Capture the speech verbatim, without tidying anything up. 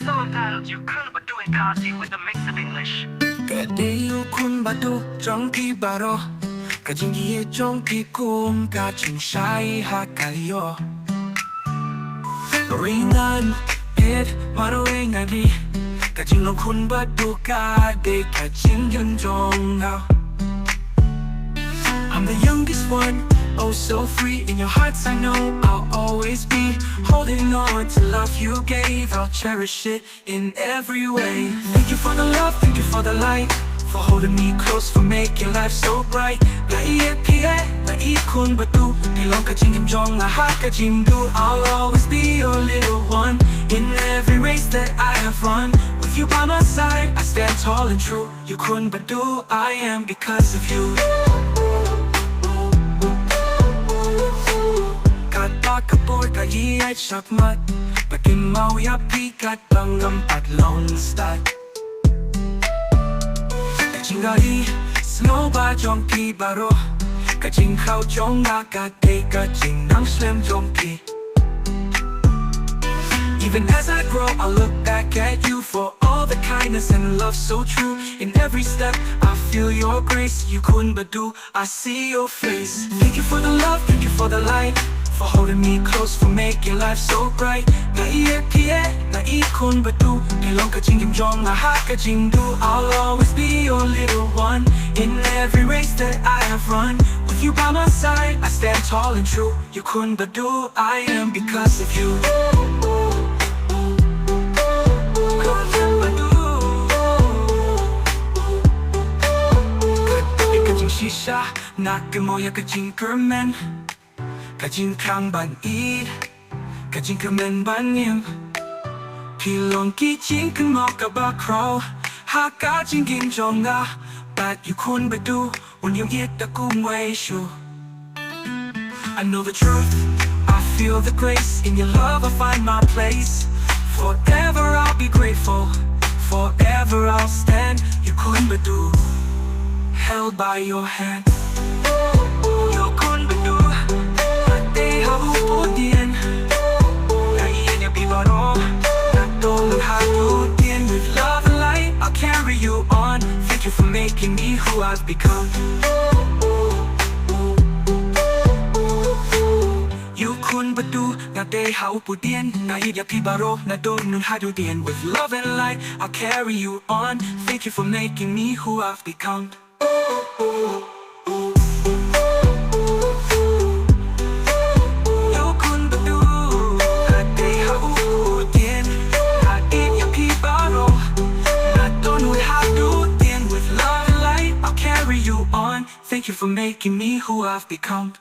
Song titled You Khun Badu in Khasi with a mix of English. Ka dei U Khun Badu jong phi baroh, ka jingïeit jong phi kum ka jingshai ha ka ïoh. Ring an pit marwei nga dei, ka jinglong Khun Badu ka dei ka jingim jong nga. I'm the youngest one, oh so free. In your hearts I know I'll always be. Holding on to love you gave, I'll cherish it in every way. Thank you for the love, thank you for the light, for holding me close, for making life so bright. Nga ïeit phi eh, nga ïeit Khun Badu. Phi long ka jingim jong nga ha ka jingduh. I'll always be your little one in every race that I have run. With you by my side, I stand tall and true. You Khun Badu, I am because of you. Katba ka por ka ïaid shakhmat, ba kynmaw ïa phi katba ngam pat long stad. Ka jingïaid sngewbha jong phi baroh, ka jingkhraw jong nga ka dei ka jingnang slem jong phi. Even as I grow, I look back at you for all the kindness and love so true. In every step, I feel your grace. You Khun Badu, I see your face. Thank you for the love, thank you for the light, for holding me close, for making life so bright. Nga ïeit phi eh, nga ïeit Khun Badu. Phi long ka jingim jong nga ha ka jingduh. I'll always be your little one in every race that I have run. With you by my side, I stand tall and true. You Khun Badu, I am because of you. Khun Badu. Ka jingshisha, nga kynmaw ïa ka jingkyrmen, ka jingthrang ban ïeit, ka jingkyrmen ban im. Phi long ka jingkynmaw kaba khraw ha ka jingim jong nga. Bad U Khun Badu, un ïoh ïeit da kumwei shuh. I know the truth, I feel the grace. In your love I find my place. Forever I'll be grateful, forever I'll stand. You Khun Badu, held by your hand. You Khun Badu, nga dei ha u pudien. Nga ïeit ïa phi baroh, nga don haduh dien. With love and light, I'll carry you on. Thank you for making me who I've become. You Khun Badu, nga dei ha u pudien. Nga ïeit ïa phi baroh, nga don haduh dien. With love and light, I'll carry you on. Thank you for making me who I've become. You Khun Badu, nga dei ha u pudien. Nga ïeit ïa phi baroh, nga don haduh dien. With love and light, I'll carry you on. Thank you for making me who I've become.